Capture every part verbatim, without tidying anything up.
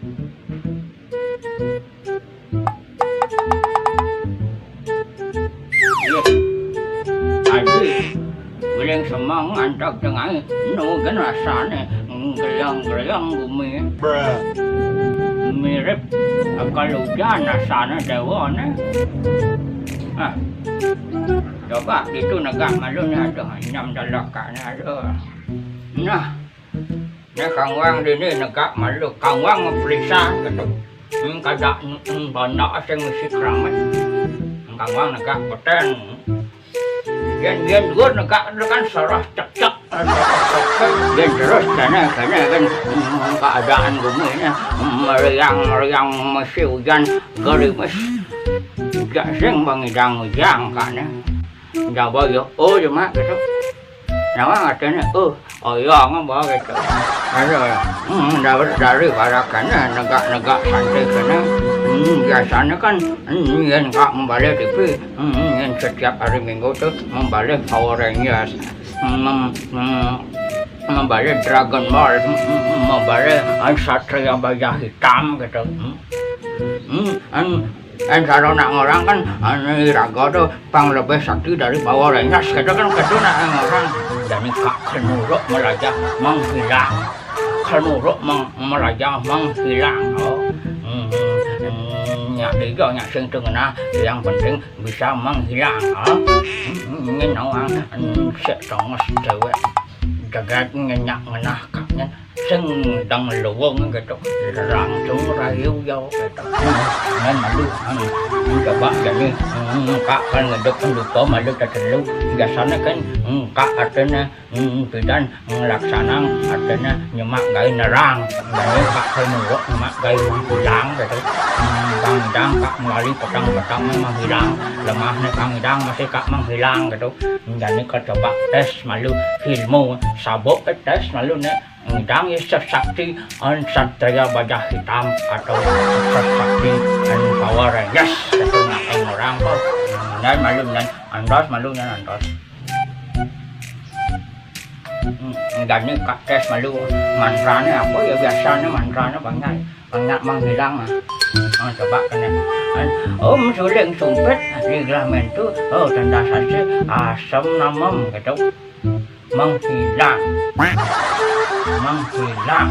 Adi, guling semeng antag tengah, nu gén rasané, geliang-geliang bumi. Mirip kalujan rasané déwané. Ah, coba gitu negak malu né, aduh, nyam dalakané, aduh. Nah, né Kang Wang dini negak malu, Kang Wang meperiksa gitu. Hmm, kada, hmm, banda sing misi keramat. Kang Wang negak petén. Yén, yén duur negak kan sarah cekcek. Yén terus kéné, kéné kan, hmm, keadaan bumi ini, hmm, meriang-meriang, misi hujan gerimis. Jak sing bangidang ujang kané. Jawa yo, oh, cuma gitu. Nawa ngartiné, oh, oh iya, ngomong gitu. Aduh, hmm, dari, dari barakannya negak-negak santai kéné. Hmm, biasanya kan, hmm, yén Kak membalih T V, hmm, yén setiap hari Minggu tuh membalih Power Rangers. Mem-, hmm, membalih Dragon Ball, hmm, hmm, hmm, membalih, ah, Satria Baja Hitam gitu. Hmm. Hmm, an, an kalau nak ngorang kan, an, raga tuh pang lebih sakti dari Power Rangers gitu kan, gitu nak ngorang. Jani Kak Kenuruk melajah menghilang. Kenuruk meng-, melajah menghilang. Oh. Hmm, hmm, hmm, nyak tiga, nyak sing teu ngenah, yang penting bisa menghilang. Oh. Hmm, hmm, ini nawang, hmm, sik tongos cewek. Jagat ngenyak ngenah Kak nyen. Sing dang luwung gitu, langsung rayu yo gitu. Hmm, nyen malu, hmm, coba jani, hmm, Kak kan ngeduk dupa malu tetelu. Biasanya kan, hmm, Kak artinya, hmm, pidan ngelaksanang artinya nyemak gaé nerang. Jani Kak kan nurut nyemak gaé menghilang gitu. Hmm, bang idang Kak melalui petang-petang menghilang. Lemah nih bang idang masih Kak menghilang gitu. Jani Kak coba tes malu ilmu sabuk, eh, tes malu nih. Ngidang Yusuf Sakti, an Satria Baja Hitam atau Yusuf Sakti an Power Rangers. Itu nak orang kok. Dan malu dan antos, malu dan antos. Hmm, dan ni Kak tes malu mantranya apa ya, biasanya mantranya banyak, banyak menghilang, ah. Ah, coba kena. Kan, Om suling sumpit, liglah mentu, oh tanda sasi, asam namem gitu. Menghilang. Menghilang.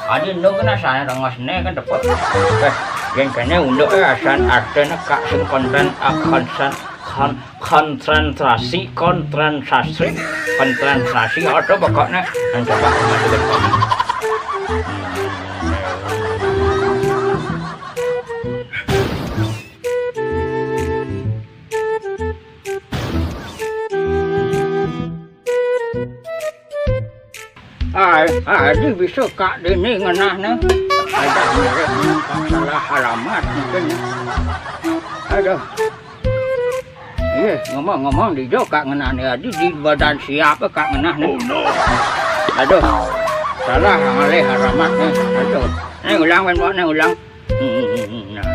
Adi nu kena saya rengos ne kan dapat. Oke. Yang kena unduk, eh, asan artinya Kak sing konten, ah, konsen, kon-, konsentrasi, konsentrasi, konsentrasi atau pokoknya yang coba kemajuan kami. Ah, ah, di bisa Kak dini ngenah ne. Ada mirip nang Kak salah alamat mungkin. Aduh. Iya, ngomong-ngomong di jo Kak ngenah ne, adi di badan siapa Kak ngenah ne? Aduh. Salah ngalih alamat ne. Aduh. Ini ulang kan, Mbok, ini ulang. Hmm, hmm, hmm, hmm, nah.